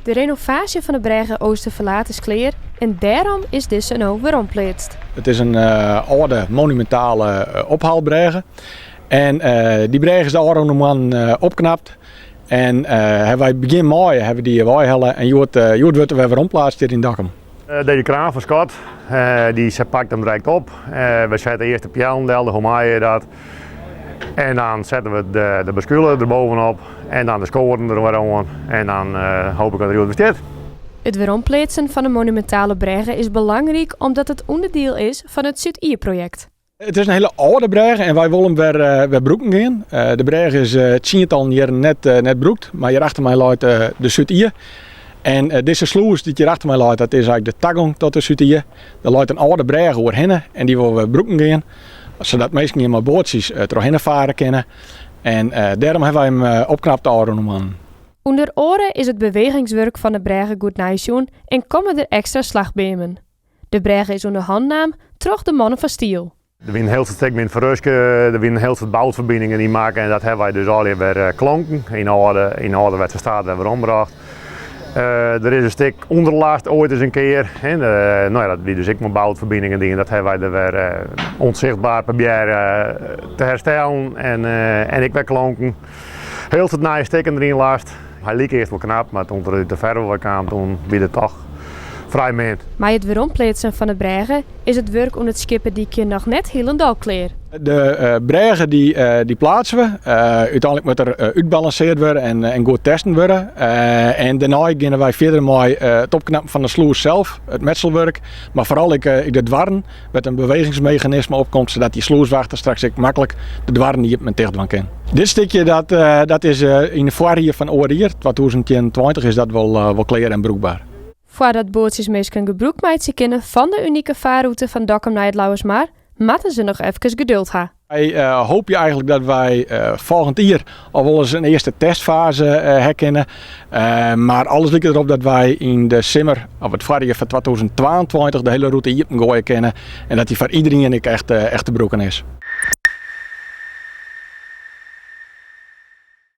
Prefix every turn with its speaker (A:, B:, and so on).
A: De renovaasje fan de brêge Oosterverlaat is klear en dêrom is dizze no werompleatst.
B: It is in âlde monumintale ophaalbrêge en dy brêge is de ôfrûne moannen opknapt en hawwe wy begjin maaie hawwe dy weihelle en hjoed hjoed wurdt er wer weromplaatst hjir yn Dokkum.
C: Deze kraan fan Scott, dy pakt him direkt op. We sette earst de peallen del, hoe meie je dat. En dan sette we de, de bascule der bovenop en dan de skoaren der wer oan. En dan hoop ik dat er hjoed wer stiet.
A: It werompleatsen fan de monumentale brêge is belangryk omdat it ûnderdiel is fan it Súd-Ie-projekt.
B: It is in hiele âlde brêge en wy wolle him wer, wer brûken gean. De brêge is tsientallen jierren net, net brûkt, mar hjir achter my leit de Súd-Ie. En dizze slûs dy't hjir achter my leit, dat is eigentlik de tagong tot de Súd-Ie. Der leit in âlde brêge oerhinne en dy wolle we brûken gean, sadat minsken hjir mei boatsjes trochhinne fare kinne. En dêrom hawwe wy him opknapt de ôfrûne moannen.
A: Under oare is it bewegingswurk fan de brêge goed neisjoen en komme der ekstra slachbeammen. De brêge is ûnder hannen naam troch de mannen fan stiel.
C: Der wiene in hiel soad stikken ferrustke, der wiene in hiel soad boutferbiningen yn makke en dat hawwe wy dus allegear wer klonken, yn âlde, yn âlderwetse staat wer werombrocht. Der is in stik ûnderlast oait ris in kear, hè, no ja, dat wie dus ek mei boutferbiningen dien, dat hawwe wy der wer ûnsichtber probearre te herstellen en, en ek wer klonken. Hiel soad nije stikken deryn last. Hy like earst wol knap, mar toen er út de ferve wei kaam, toen wie er toch frij min.
A: Mei it werompleatsen fan de brêge is it wurk oan it Skipperdykje noch net hielendal klear.
B: De brêge dy pleatse we. Uteinlik moat er útbalanseard wurde en goed testen wurde. En dêrnei geane wy fierder mei it opknappen fan de slûs sels, it metselwurk, mar foaral ek de doarren, wêr't in bewegingsmeganisme op komt, sadat dy slûswachter straks ek maklik de doarren iepen en ticht dwaan kin. Dit stikje dat, dat is yn it foarjier fan oar jier, 2021, is dat wol, wol klear en brûkber.
A: Foardat boatsjesminsken gebrûk meitsje kinne fan de unike farrûte fan Dokkum nei it Lauwersmar, moatte se noch efkes geduld ha.
B: Wy hoopje eigentlik dat wy folgjend jier al wol ris in earste testfaze ha kinne. Mar alles liket derop dat wy yn de simmer of it foarjier fan 2022 de hiele rûte iepen goaie kinne en dat dy foar iderien ek echt, echt te brûken is.